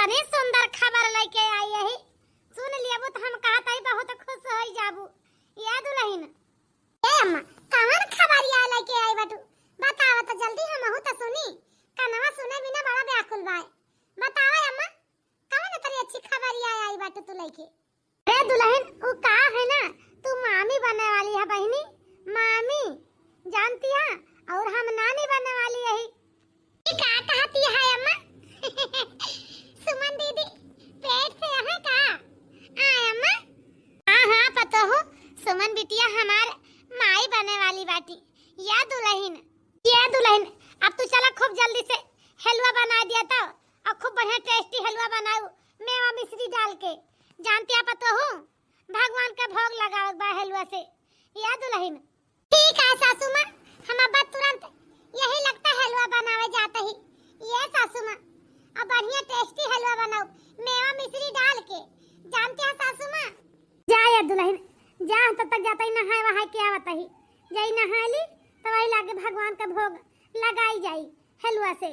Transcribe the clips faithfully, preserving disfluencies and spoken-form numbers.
इतनी सुंदर खबर लइके आई यही, सुन लेबू त हम कहत हई बहुत खुश होइ जाबू। ए दुलहिन, ए अम्मा, कवन खबरिया लइके आई बाटू? बतावा त जल्दी, हमहू त सुनी। कनवा सुने बिना बड़ा व्याकुल बाय। बतावा अम्मा, कवन इतनी अच्छी खबरिया आई बाटू तू लइके? ए दुलहिन, उ का है ना, तू मामी बने वाली है बहिनी, मामी, जानती है, और हम नानी बने वाली यही। ई का कहती है अम्मा? सुमन दीदी पेट से है का? आय अम्मा? हाँ, हाँ, पतोहू, सुमन बिटिया हमार माई बने वाली बाटी। या दुलहिन, या दुलहिन, अब तू चला खूब जल्दी से हलवा बनाइ दिया तो, और खूब बढ़िया tasty हलवा बनाऊ, मेवा मिश्री डाल के। जानती है पतोहू, भगवान का भोग लगावे के बा हलवा से। या दुलहिन, ठीक है सासू माँ, हम अब तुरंत यही लगता हलवा बनावे जात ही। ये सासू माँ, अब बढ़िया tasty हलवा बनाऊ, मेवा मिश्री डाल के। जानती है सासू माँ? जा या दुलहिन, जा, हम तब तक जात ही नहाए वहाए के आवत ही। जाई नहाए ली, तब वही लागे भगवान का भोग लगाई जाई हलवा से।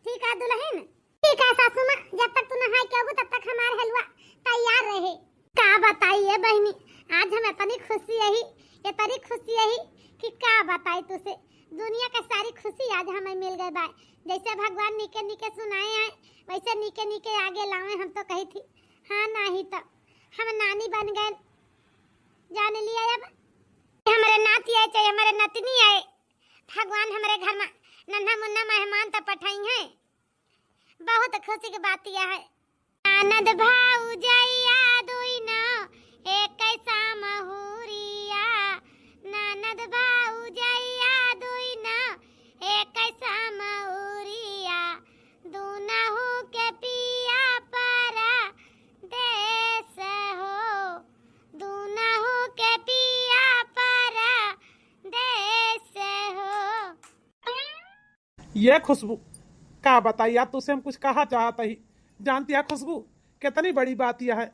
ठीक है दुलहिन? ठीक है सासू माँ, जब तक तू नहाए के अबू तब तक हमार हलवा तैयार रहे। का बताई ए बहिनी, आज हम इतनी खुशी यही, इतनी खुशी यही कि का बताई तुसे। दुनिया का सारी खुशी आज हमें मिल गए बा। जैसे भगवान नीके नीके सुनाए हैं, वैसे नीके नीके आगे लावे, हम तो कही थी। हाँ, नहीं तो हम नानी बन गए। जान लिया अब, हमरे नाती आए चाहे हमरे नतनी आए, भगवान हमरे घर में नन्हा मुन्ना मेहमान तो पठाई हैं। बहुत खुशी की बात यह है। ननद भौजैया दुइनो एक समहुरिया, ननद भौजैया दुइनो एक समहुरिया, दुनहु के पिया परदेस हो, दुनहु के पिया परदेस हो। ये खुशबू, का बताई यार, तुसे हम कुछ कहा चाहत ही। जानती है खुशबू, कितनी बड़ी बात यह है,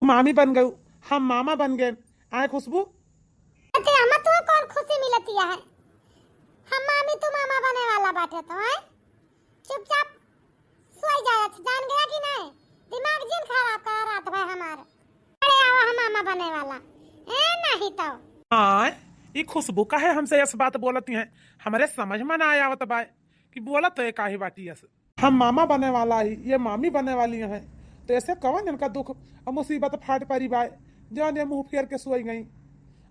मामी बन गयू, हम मामा बन गए। आए खुशबू? अते अम्मा, तुम्हें कौन खुशी मिलती है? हम मामी तू मामा बने वाला बाटे तो, हैं? चुपचाप सोई जाए, अच्छा, जान गया कि नहीं? दिमाग जिन खराब करा रात भर हमार। अरे आवा हम मामा बने वाला। ए, नहीं तो। आय, ई खुशबू काहे हमसे ऐस बात बोलती हैं? हमरे समझ में ना आवत बाय कि बोलत तो ये काहे बाटी ऐस। हम मामा बने वाला ही, ये मामी बने वाली हैं, तो ऐसे कवन इनका दुख और मुसीबत फाट परी बाय, जौन ये मुँह फेर के सोई गई।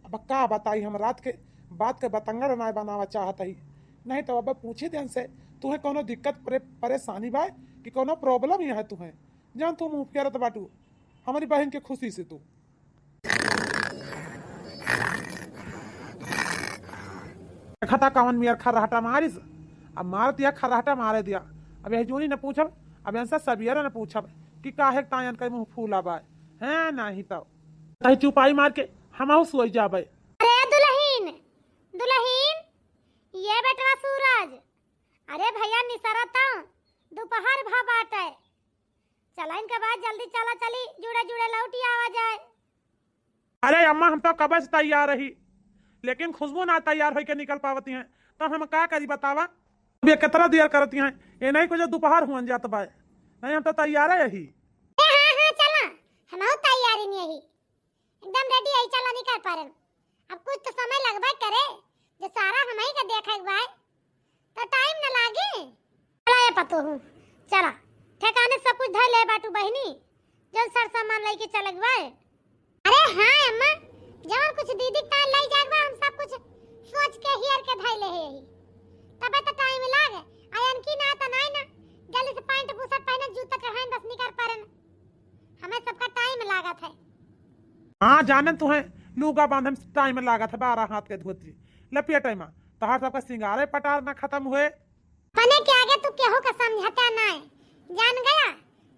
अब का बताई, हम रात के बात के बतंगड़ ना बनावा चाहत ही, नहीं तो अब पूछे देन से तुहे कौनो दिक्कत परे-, परेशानी बाय कि कौनो problem ही है तुहे, जौन तू मुँह फेरत बाटू हमरी बहिन के खुशी से तू। देखा था कवन मियर खर्राटा मारिस, अब मार दिया खर्राटा मारे दिया। अब यही जूनी न पूछब, अब इनसे सबियरे न पूछब कि काहे तायन के मुँह फूला बाय, हैं? नहीं तो कहीं चुपाई मार के हमहू सोई जाबे। अरे दुलहिन, दुलहिन, ये बेटवा सूरज, अरे भैया निसरत हूँ, दोपहर भा बाटे, चला इनके बाद जल्दी चला चली, जुड़े जुड़े लौटी आवा जाए। अरे अम्मा, हम तो कब से तैयार रही, लेकिन खुशबू ना तैयार होई के निकल पावती हैं, तो हम का करी बतावा? अब ये कितना देर करती हैं, ये नहीं कुछ दोपहर हुअन जात बाय, नहीं हम तो तैयार है यही। ए, हाँ, हाँ, चला, हम तैयारी में यही। एकदम ready है, चला निकल परन। अब कुछ तो समय लगबे करे, जो सारा हमही के देखे के बाय, तो time न लागे। चला ए पतोहू, चला, ठेकाने सब कुछ धर ले बाटू बहिनी, जौन सर सामान लेके चले के बाय। अरे हाँ अम्मा, जौन कुछ दीदी के तान ले जाए के बा, हम सब कुछ सोच के हियर के धैले है यही। तबे तो time लागे, आ अनकी ना तो नहीं ना, जल्दी से pant बुशर्ट पहने, जूता चढ़ाए, बस निकल परन। हमें सबका time लागत है। हाँ, जानन तुहे, लूगा बांधे में time लागत है, बारह हाथ के धोती लपेटे में, तोहार सबका सिंगारे पटार ना खत्म हुए। अपने के आगे तू केहू का समझता नाय, जान गया?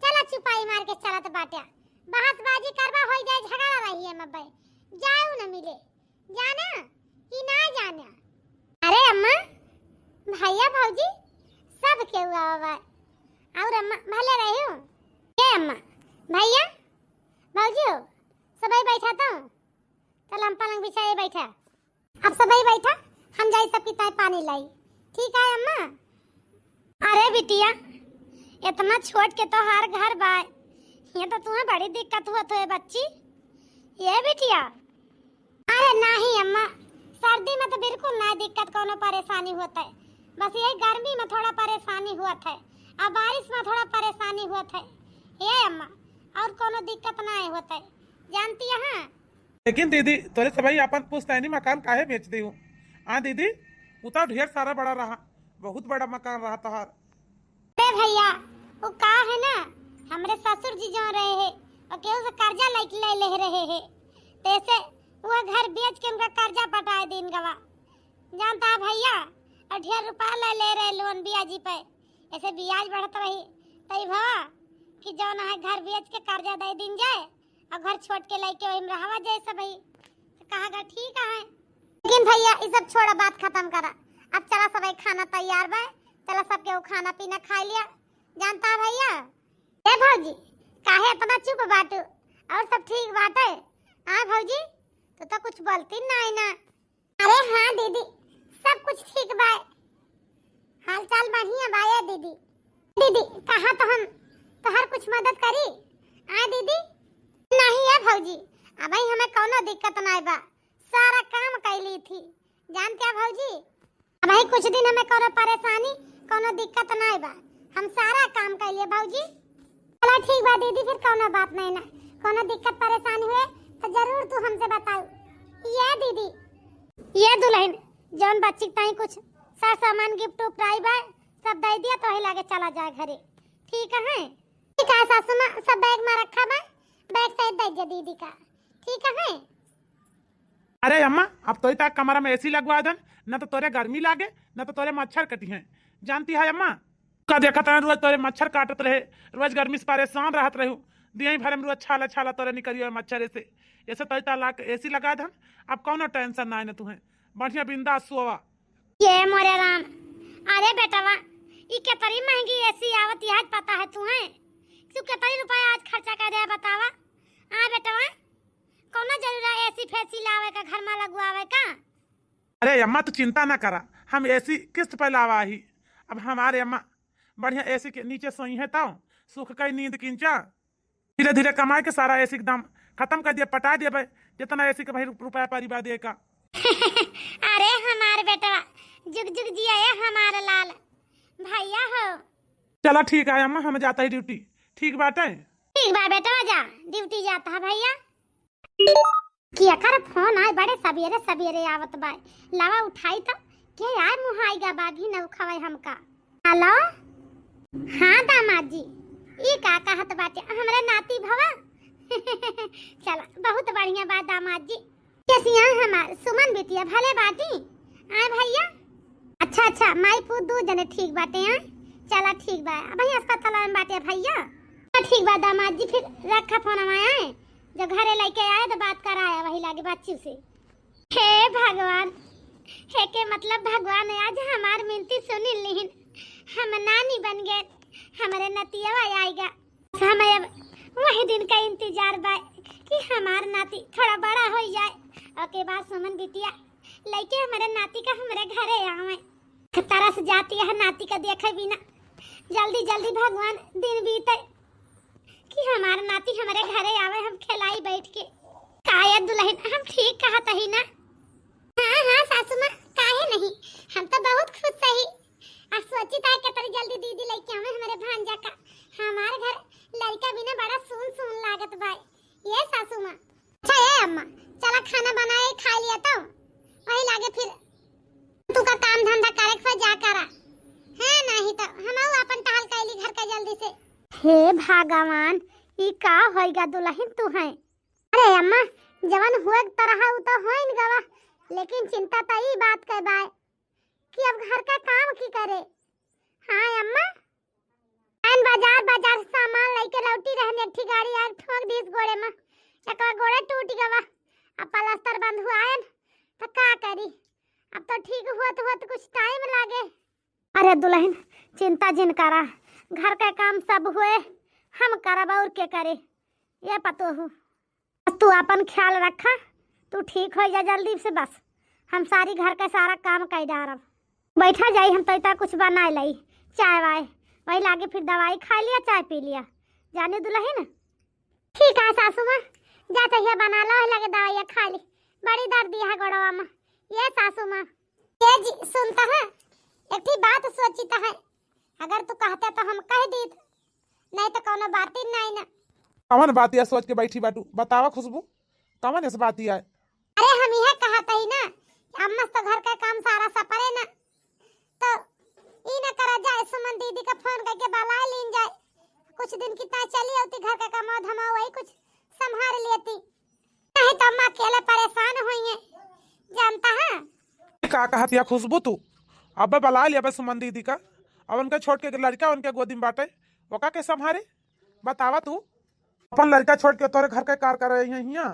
चला चुपाई मार के चलत बाटे, बहसबाजी करबा, होई जाए झगड़ा रही है मब्बे, जाऊ न मिले। जाना कि ना जाना? अरे अम्मा, भैया भौजी सब केहू आवा बा। और अम्मा भले रही हो। ए अम्मा, भैया भौजी हो, सबही बैठा तो। चल हम पलंग बिछाए बैठा। अब सबही बैठा, हम जाई सबकी ताई पानी लाई। ठीक है अम्मा? अरे बिटिया, इतना छोट के तोहार घर बा, ये तो तुम्हें बड़ी दिक्कत होत होए बच्ची। ये बिटिया, अरे नाही अम्मा, सर्दी में तो बिल्कुल ना दिक्कत, कोनो परेशानी होत है, बस यही गर्मी में थोड़ा परेशानी होत है, और बारिश में थोड़ा परेशानी होत है। ये अम्मा, और कोनो दिक्कत ना होत है, जानती है। लेकिन दीदी, तोरे सबही अपन पुश्तैनी मकान काहे बेच दिहू? हाँ दीदी, उ तो ढेर सारा बड़ा रहा, बहुत बड़ा मकान रहा तोहार। अरे भैया, वो का है ना, हमरे ससुर जी जो रहे हैं, वो केहू से कर्जा लेके ले ले रहे हैं, तैसे वो घर बेच के उनका कर्जा पटाए दीन गवा। जानता है भैया, और ढेर रुपया ले ले रहे लोन ब्याजी पे, ऐसे ब्याज बढ़त रही, तई भवा कि जौन है घर बेच के कर्जा दे दीन जाए, और घर छोट के लइके वही में रहवा जाए सबही। तो कहा गया, ठीक है। लेकिन भैया, ई सब छोड़ा, बात खत्म करा। अब चला सबही, खाना तैयार बा, चला सबके वो खाना पीना खाई लिया। जानता है भैया, ए भौजी, काहे इतना चुप बाटू? और सब ठीक बाटे? हाँ भौजी, तू तो कुछ बोलती नहीं ना। अरे हाँ दीदी, सब कुछ ठीक बा, हाल चाल बढ़िया बा। ए दीदी, दीदी, कहा तो हम तोहर कुछ मदद करी? आ दीदी, नहीं है भौजी, अबही हमें कौनो दिक्कत नहीं बा, सारा काम कैली थी। जानते हैं भौजी, अबही कुछ दिन हमें कौनो परेशानी, कौनो दिक्कत नहीं बा, हम सारा काम कैलिए भौजी। चला ठीक बा दीदी, फिर कौनो बात नहीं ना, कौनो दिक्कत परेशानी हुए तो जरूर तू हमसे बताऊ। ये दीदी, ये दुलहिन, जौन बच्ची के ताई कुछ सर सामान गिफ्ट उफ्ट आई बा, सब दे दिया तो वही लागे चला जाए घरे, ठीक है? ठीक है सासू माँ, सब बैग में रखा बा, बैग सहित दे दिया दीदी का, ठीक है? अरे अम्मा, अब तोई ताक कमरा में एसी लगवा देन, न तो तोरे गर्मी लागे, न तो तोरे मच्छर कटी हैं। जानती है अम्मा, का देखत रहन रोज तोरे मच्छर काटत रहे, रोज गर्मी से परेशान रहत रहू, दियई भरे में रोज छाला छाला तोरे निकरियो मच्छर से। ऐसे तोई ताक एसी लगा देन, अब कौनो टेंशन ना है न तुहें, बढ़िया बिंदास सोवा। ये मोरे राम, अरे बेटवा, ई केतरी महंगी एसी आवत, यह पता है तुहें? तू केतरी रुपया आज खर्चा कर दे बतावा? हाँ बेटवा, कौनो जरूरत एसी फेसी लावे का, घर में लगवावे का? अरे अम्मा, तू चिंता ना करा, हम एसी किस्त पे लावा ही। अब हमारे अम्मा बढ़िया एसी के नीचे सोई है, तो सुख कई नींद किंचा। धीरे धीरे कमाए के सारा एसी के दाम खत्म कर दिया, पटा दिया भाई, जितना एसी के भाई रुपया परिवार दे का। अरे हमार बेटवा, जुग जुग जिया ए हमार लाल भैया हो। चला ठीक है अम्मा, हम जाता ही ड्यूटी, ठीक बाटे? ठीक बा बेटवा, जा ड्यूटी जाता है भैया। केकर फोन आए, बड़े सबेरे सबेरे आवत बा, लावा उठाई तो। के आए मुहाई गा बागी न उखावे हमका। हेलो, हाँ दामाद जी, ई का कहत बाटे हमरे नाती भवा? चला बहुत बढ़िया बा दामाद जी। कैसी हैं हमार सुमन बिटिया, भले बाटी? आए भैया, अच्छा अच्छा, माई पूत दू जने ठीक बाटे हैं। चला ठीक बा, अबही अस्पताल में बाटे भैया। तो ठीक बा दामाद जी, फिर रखा फोन, आए जो घरे लेके आए तो बात कराया वही लागे बच्चू से। हे भगवान, हे के मतलब भगवान आज हमार मिनती सुनी लिहिन, हम नानी बन गए, हमरे नतियवा आएगा। हमें अब वही दिन का इंतजार बा कि हमार नाती थोड़ा बड़ा हो जाए, ओके बाद सुमन बिटिया लेके हमरे नाती का हमरे घरे आवे। तरस जाती है नाती का देखे बिना। जल्दी जल्दी भगवान दिन बीते कि हमार नाती हमरे घरे आवे, हम खेलाई बैठ के। काया दुलहिन, हम ठीक कहत ही ना? हाँ हाँ सासू माँ, काहे नहीं, हम तो बहुत खुश ही। अब सोची था कि तरी जल्दी दीदी लेके आवे हमरे भांजा का। हमार घर लड़का बिना बड़ा सून सून लागत बा। ये सासू माँ। अच्छा ए अम्मा, चला खाना बनाए खा लिया तो वही लागे फिर तू का काम धंधा करे के जा करा। हाँ नहीं तो हम अपन टहल कैली घर का जल्दी से। हे भगवान, ई का होइगा दुलहिन तू है? अरे अम्मा, जवन हुए के तरह उ तो होइन गवा, लेकिन चिंता तो ई बात के बाय कि अब घर का काम की करे। हाँ अम्मा, आन बाजार, बाजार से सामान लेके लौटी रहन, एक ठी गाड़ी आके ठोक दीस गोड़े में, एक गोड़े टूट गवा, अब प्लास्टर बंद हुआ है तो का करी, अब तो ठीक होत होत कुछ टाइम लागे। अरे दुलहिन, चिंता जिन करा, घर का काम सब हुए, हम करब और के करे। ये पतोहू, बस तू अपन ख्याल रखा, तू ठीक हो जा जल्दी से, बस हम सारी घर का सारा काम कर डारब। बैठा जाई, हम तैता कुछ बनाए लाई, चाय वाय, वही लागे फिर दवाई खाइ लिया, चाय पी लिया। जाने दुलहिन। ठीक है सासू माँ, जा चाहिए बना लो, वही लागे दवाई खाइ ली। बड़ी दर्द है गोड़वा में। ये सासू माँ। ये जी सुनता है, एक ठी बात सोचिता है, अगर तू कहते तो हम कहि दीत, नहीं तो कौनो बात ही नहीं ना। कवन बात या सोच के बैठी बाटू, बतावा खुशबू, कवन ऐस बात या? अरे हम यह कहत ही ना, अम्मा से तो घर का काम सारा सपरे ना, तो ई ना करा जाए, सुमन दीदी का फोन करके बलाइ लीन जाए, कुछ दिन कितना चली अउती घर का कमाओ धमाओ, वही कुछ संभाल लेती, नहीं तो अम्मा अकेले परेशान होइहैं, जानता है। का कहत या खुशबू तू? अबे बलाइ लिया बे सुमन दीदी का, अब उनका छोट के लड़का उनके गोदी में बाटे, ओका के संभारे? बतावा तू, अपन लड़का छोड़ के तोरे घर के कार करे आई हैं हियाँ,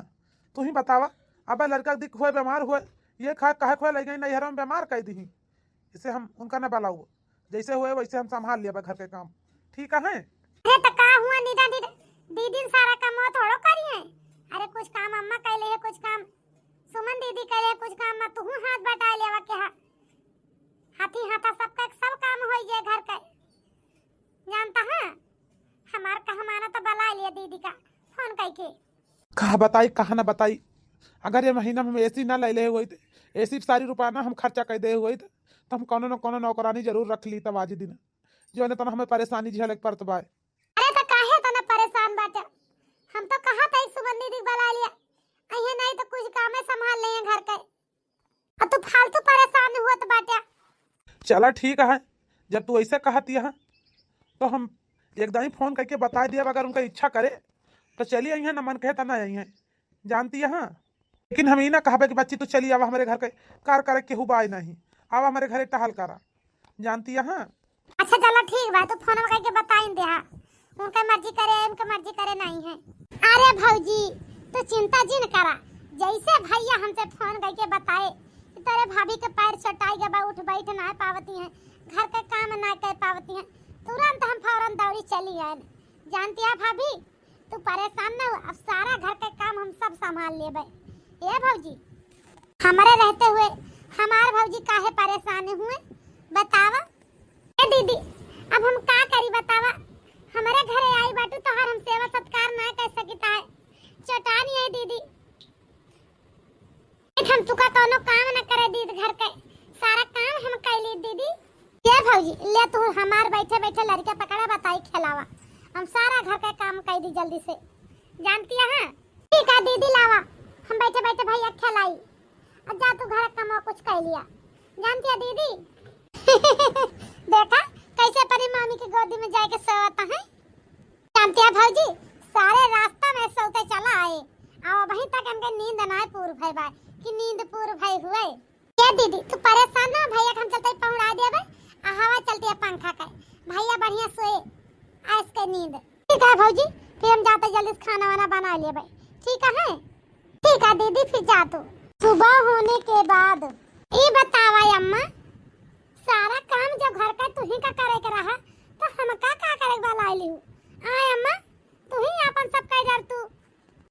तू ही बतावा। अबे लड़का दिख हुए बीमार हुए, ये खा कहे हुए लइ गई नैहर में बीमार कइ दी, इसे हम उनका न बलाऊ, जैसे हुए वैसे हम संभाल लिया घर के काम, ठीक है? अरे तो का हुआ निदा दीदी, दीदी सारा काम वो थोड़ो करी है। अरे कुछ काम अम्मा कइ ले है, कुछ काम सुमन दीदी कइ ले है, कुछ काम में तू हाथ बटाइ लेवा के हा, हाथी हाथा सबका सब काम होइ जाए घर के, जानता है। हमार कहमाना तो बलाइ लिया दीदी का फोन कइके। कहा बताई, कहा ना बताई, अगर ये महीना में हम एसी ना ले ले हुई तो, एसी पे सारी रुपया ना हम खर्चा कर दे हुई तो, तो हम कोनो न कोनो नौकरानी जरूर रख ली तब आज दिन, जो इतना हमें परेशानी झेले के पड़त बा। अरे तो काहे इतना परेशान बाटे? हम तो कहा था सुमन दीदी के बलाइ लिया, अइहे नहीं तो कुछ कामे संभाल ले घर के। अब तू फालतू परेशान होत बाटे। चला ठीक है, जब तू ऐसे कहत यहाँ तो हम एकदम ही फोन करके बताइ दिया, अगर उनका इच्छा करे तो चली अइहे, न मन कहे तो ना अइहे, जानती यहाँ। लेकिन हम ई ना कहबे कि बच्ची तू चली आवा हमरे घर के, कार करे केहू बाय नहीं, आवा हमरे घरे टहल करा, जानती यहाँ। अच्छा चला ठीक बा, तू फोन करके बताइन देहा, उनका मर्जी करे, उनका मर्जी करे नहीं है। अरे भौजी, तू चिंता जिन करा, जैसे भैया हमसे फोन करके बताए कि तोरे भाभी के पैर चटाई गए बा, उठ बैठ ना पावती हैं, घर के काम ना कर पावती हैं, तुरंत हम फौरन दौड़ी चली आए। जानती है भाभी, तू परेशान ना हो, अब सारा घर के काम हम सब संभाल लेबे। ए भौजी, हमरे रहते हुए हमार भौजी काहे परेशान हुए, बतावा। ए दीदी, अब हम का करी बतावा, हमरे घरे आई बाटू तोहार हम सेवा सत्कार ना कर सकिता है, चटानी है दीदी। हम तुका कौनो काम न करे दीत घर के, सारा काम हम कैली दीदी। ये भौजी, ले तू हमार बैठे बैठे लड़के पकड़ा बताई खेलावा, हम सारा घर के काम कर दी जल्दी से। जानती है? ठीक है दीदी, लावा, हम बैठे बैठे भैया खेलाई। अब जा तू घर का कमवा कुछ कर लिया, जानती है दीदी? देखा कैसे परी मामी की गोदी में जाके सोवत है। जानती है भौजी, सारे रास्ता में सोते चला आए, और अबहीं तक इनके नींद ना पूर भय बा कि नींद पूर भय हुए। ये दीदी, तू परेशान ना, भैया के हम चलते ही पहुँचा देबे, आ हवा चलती है पंखा के, भैया बढ़िया सोए, ऐस के नींद। ठीक है भौजी, फिर हम जाते जल्दी से खाना वाना बना लेबे, ठीक है? ठीक है दीदी, फिर जा तू। सुबह होने के बाद। ई बतावा अम्मा, सारा काम जो घर का तू ही का करे के रहा, तो हम का का करे वाला आइली हूँ? आय अम्मा, तू ही आपन सब कह डर तू।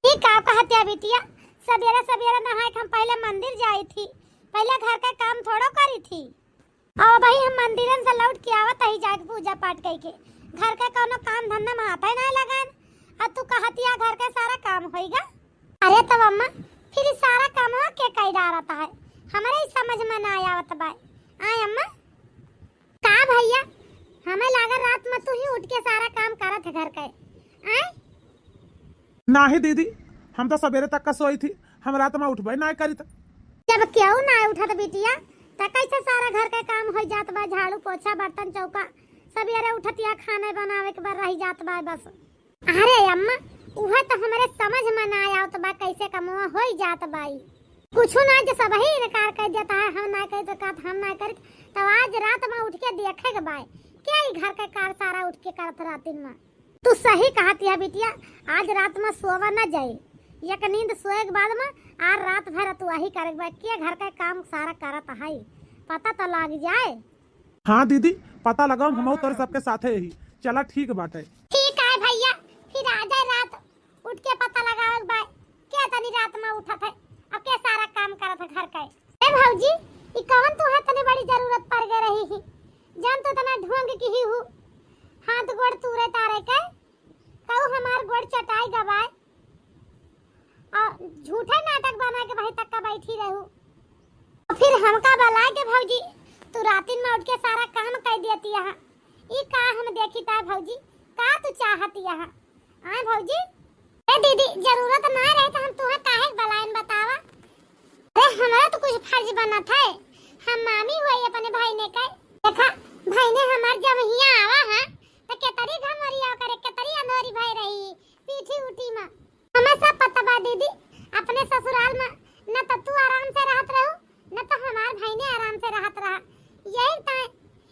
ई का कहतिया बिटिया, सबेरे सबेरे नहाए के हम पहले मंदिर जाई थी, पहले घर का काम थोड़ो करी थी। अब भाई हम मंदिरन से लौट के आवत ही जाके पूजा पाठ कइके, घर के कौनो काम धंधा में हाथे नहीं लगान। अब तू कहतिया घर के सारा काम होइगा। अरे तब अम्मा, फिर ई सारा कामवा के कई डारत है, हमरे ही समझ में ना आवत बा। आय अम्मा, का भैया, हमें लागल रात में तू ही उठ के सारा काम करत है घर के। आय? नाही दीदी, हम तो सबेरे तक का सोई थी, हम रात में उठबे ना करी त। जब केहू ना उठत बिटिया, त कैसे सारा घर के काम हो जात बा, झाड़ू पोछा बर्तन चौका, सबेरे उठतिया खाने बनावे के बाद रह जात बा बस। अरे अम्मा, उहे तो हमरे समझ में ना आवत बा, कैसे कमवा होई जात बाई। कुछो ना, जो सबही इनकार कर देता है, हम ना करी तो कहत, हम ना करी, तो आज रात में उठ के देखे के बाय, क्या ई घर के कार सारा उठ के करत रातिन में। तू सही कहत है बिटिया, आज रात में सोवा ना जाए, एक नींद सोए के बाद में आर रात भर तू वही करे के बाय, के घर के काम सारा करत है, पता तो लाग जाए। हाँ दीदी, पता लगाओ, हम तोरे सबके साथे ही। चला ठीक बाटे। ठीक है भैया, फिर आ जाए रात उठ के पता लगावे के बाय, के तनी रात में उठत है, अब के सारा काम करत है घर के। ए भौजी, ई कवन तोहे तनी बड़ी जरूरत पड़ गए रही ही, जान तो तना ढोंग की ही हूँ, झूठे नाटक बना के वहीं तक का बैठी रहू। फिर हमका बलाए के भौजी, तू रातिन में उठ के सारा काम कर देती यहाँ। ई का हम देखी ता भौजी, का तू चाहती यहाँ? आए भौजी? ए दीदी, जरूरत ना रहे तो हम तुहे काहे के बलाइन बतावा? अरे हमरा तो कुछ फर्ज बनत है, हम मामी हुई अपने भाई ने कहे। देखा, भाई ने हमार जब हियाँ आवा है तो केतरी घमरिया करे, केतरी अंधोरी भई रही पीठी उठी में। हमें सब पता बा दीदी, अपने ससुराल में न तो तू आराम से रहत रहू, न तो हमार भाई ने आराम से रहत रहा। यही ताई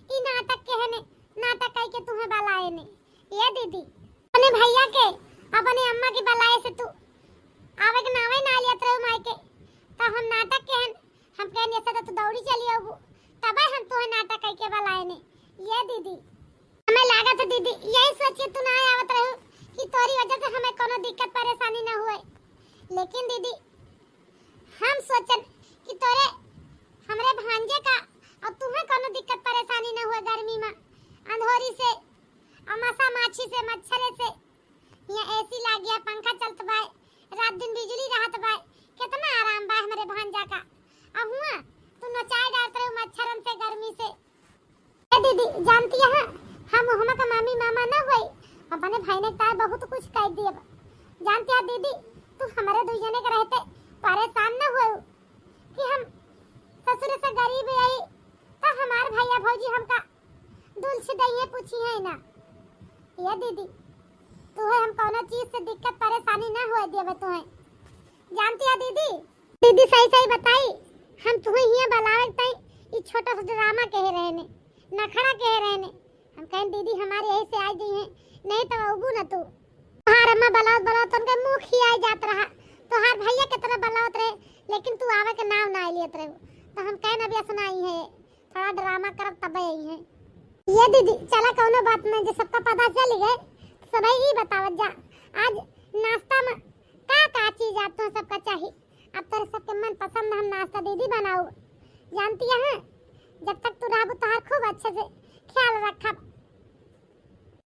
ई नाटक के है ने, नाटक कई के तुहे बलाए ने। ये दीदी, अपने भैया के, अपने अम्मा के बलाए से तू आवे के नावे ना लियत रहू माई के, तो हम नाटक के हन, हम कहन ऐसे तो तू दौड़ी चली आबू, तबे हम तुहे नाटक कई के बलाए ने। ये दीदी, हमें लागत है दीदी, यही सोच के तू ना आवत रहू कि तोरी वजह से हमें कोनो दिक्कत परेशानी ना हुए, लेकिन दीदी हम सोचन कि तोरे हमरे भांजे का और तुम्हें कोनो दिक्कत परेशानी ना हुए गर्मी में, अंधोरी से, अमासा माछी से, मच्छरे से। यहाँ एसी लाग गया, पंखा चलत बाय, रात दिन बिजली रहत बाय, कितना आराम बाय हमरे भांजा का। अब हुआ तू नचाए डालत रहे मच्छरन से, गर्मी से। ए दीदी, जानती है, हम हुमा का मामी मामा ना होई, अपने भाई ने ताय बहुत कुछ कह दिए। जानती है दीदी, तू हमारे दुई जने के रहते परेशान ना होई कि हम ससुर से गरीब आई, तो हमार भैया भौजी हमका दुलछ दइए पूछी है ना। ये दीदी, तुहे हम कौनो चीज से दिक्कत परेशानी ना होए देबे तुहे। जानती है दीदी, दीदी सही सही बताई, हम तुहे हियाँ बलावे के ताई ई छोटा सा ड्रामा कहे रहने, नखड़ा कहे रहने। हम कहन दीदी हमारे यही से आ गई हैं, नहीं तो अबू न तू। तोहार अम्मा बलावत बलावत उनके मुँह खियाई जात रहा, तोहार भैया कितना बलावत रहे, लेकिन तू आवे के नाव ना लियत रहे। तो हम कहन अब ये सुनाई है, थोड़ा ड्रामा करब तब आई है। ये दीदी, चला कौनो बात नहीं, जो सबका पता चल गए, सबही ई बतावत जा। आज नाश्ता में का का चीज आप तो सबका चाही? अब तोरे सबके मन पसंद हम नाश्ता दीदी बनाऊ। जानती है, जब तक तू रहबू तोहार खूब अच्छे से ख्याल रखब,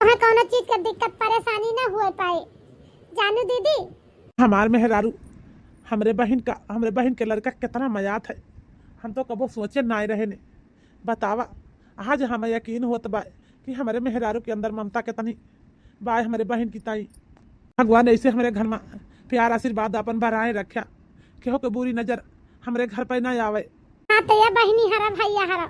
तोहे कौनो चीज के दिक्कत परेशानी ना हुए पाए, जानू दीदी। हमार मेहरारू, हमरे बहिन का, हमरे बहिन के लड़का कितना मयात है, हम तो कबो सोचे नाय रहे ने। बतावा, आज हमें यकीन होत बा कि हमरे मेहरारू के अंदर ममता कितनी बाय हमरे बहिन की ताई। भगवान ऐसे हमरे घर में प्यार आशीर्वाद अपन बनाए रख्या, केहू के बुरी नजर हमरे घर पे ना आवे। हाँ तो ये बहिनी हरा भैया हरा,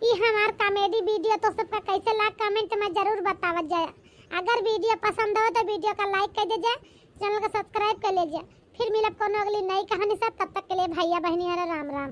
ई हमार comedy video तो सबका कैसे लाग comment में जरूर बतावत जाए। अगर video पसंद हो तो video का like कर दीजिए, channel का subscribe कर लीजिए। फिर मिलब कोनो अगली नई कहानी से, तब तक के लिए भैया बहिनी हरा राम राम।